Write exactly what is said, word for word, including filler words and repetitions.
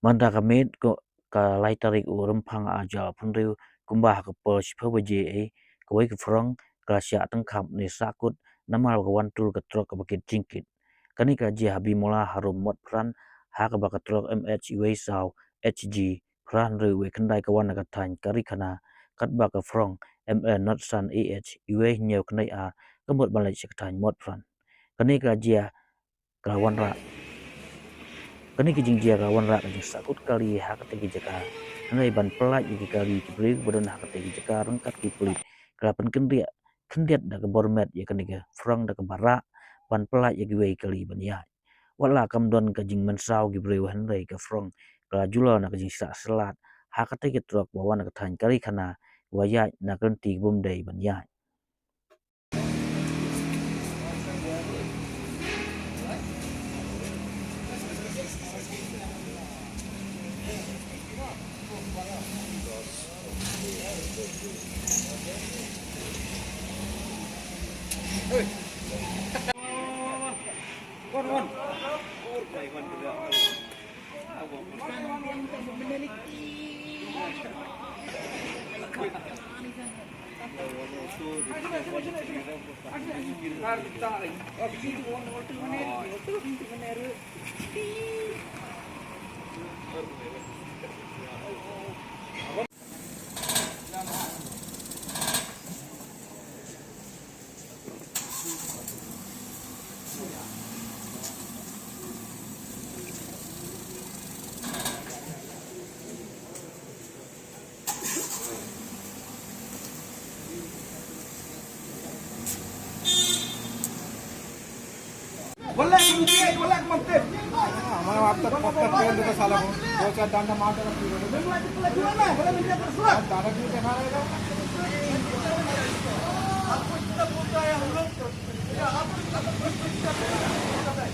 Mynta ka miet ka lai tarik u Rymphang arhajar arphew hynriew, kumba ha ka por shiphew baje, kawei ka phrong ka la shah tyngkhap ne sahkut namar ba ka wan tur ka trok kaba kit jingkit. Kane ka la jia ha Bimula harum Motphran, ha kaba ka trok M H wei saw H G phra hynriew wei khyndai ka wan na ka thaiñ Karikhana, katba ka phrong M L not san A H wei hynñiew khyndai ar ka mut ban leit sha ka thaiñ Motphran. Kane ka la jia ka la wanrah. Kane ka jingjia ka la wanrah ka jingsahkut kali ha katei ka jaka. Hynrei ban pyllait ïa ki kali ki briew ba don ha katei ka jaka ryngkat ki pulit ka la pynkyndit khyndiat da ka bor met ïa kane ka phrong da kaba rah ban pyllait ïa kiwei ki kali ban ïaid. Wat la kam don ka jingmynsaw ki briew hynrei ka phrong ka la jula na ka jingsah slat ha katei ka trok ba wan na ka thaiñ Karikhana ba ïaid na ka lynti ka bym dei ban ïaid. बोला कि मुझे, बोला कि मत दे। हमारा आप तक पक्का ट्रेन देता साला को। दो चार डंडा मार देगा, फिर दादागिरी दिखा रहेगा। आपको इतना बोलता है हम लोग, आपको इतना बोलता है।